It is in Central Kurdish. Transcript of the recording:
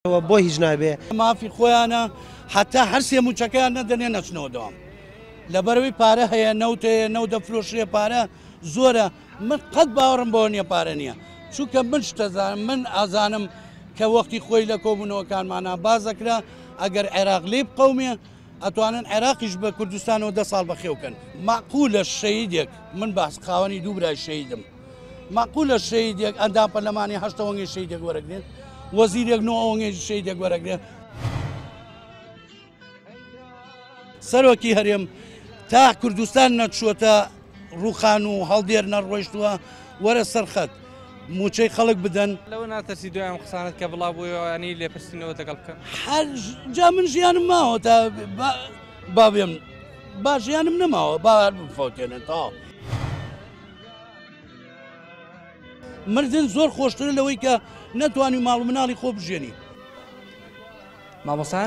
بۆ هیچ نابێ. مافی خۆیانە هەتا هەرسێ موچەکەیان نەدەنێ نەچنەوە دەوام لەبەرەوەی پارە هەیە نەوت هەیە نەوت دەفرۆشرێ پارە زۆرە من قەت باوەڕم بەوە نییە پارە نییە چونکە من شتەزانم من ئازانم کە وەختی خۆی لە کۆبوونەوەکانمانە باس دەکرا ئەگەر عێراق لێ بقەومێ ئەتوانن عێراقیش بە کوردستانەوە دە ساڵ بەخێوکەن مەعقولە شەهیدێک من باس خاوەنی دوو برای شەهیدم مەعقولە شەهیدێک ئەندام پەرلەمانی هەشت ئەوەنگەی شەهیدێک وەرەگرێت وەزیرێک نۆ ئەوەنگەی شەهیدێک وەرەگرێت سەرۆکی هەرێم تا کوردستان نەچووەتە ڕوخان و هەڵدێر نەڕۆیشتووە وەرە سەرخەت موچەی خەڵک بدەن. لەوە ناترسی دوای ئەم قسانەت کە بڵاو بوویەوە یانی لێپرسینەوەت لەگەڵ بکەن؟ هەر جا من ژیانم ماوە تا با بێم با ژیانم نەماوە با هەر بفەوتێنن تەواو. مردن زۆر خۆشترە لەوەی کە نەتوانی ماڵ و مناڵی خۆ بژێنی. مامۆستایان.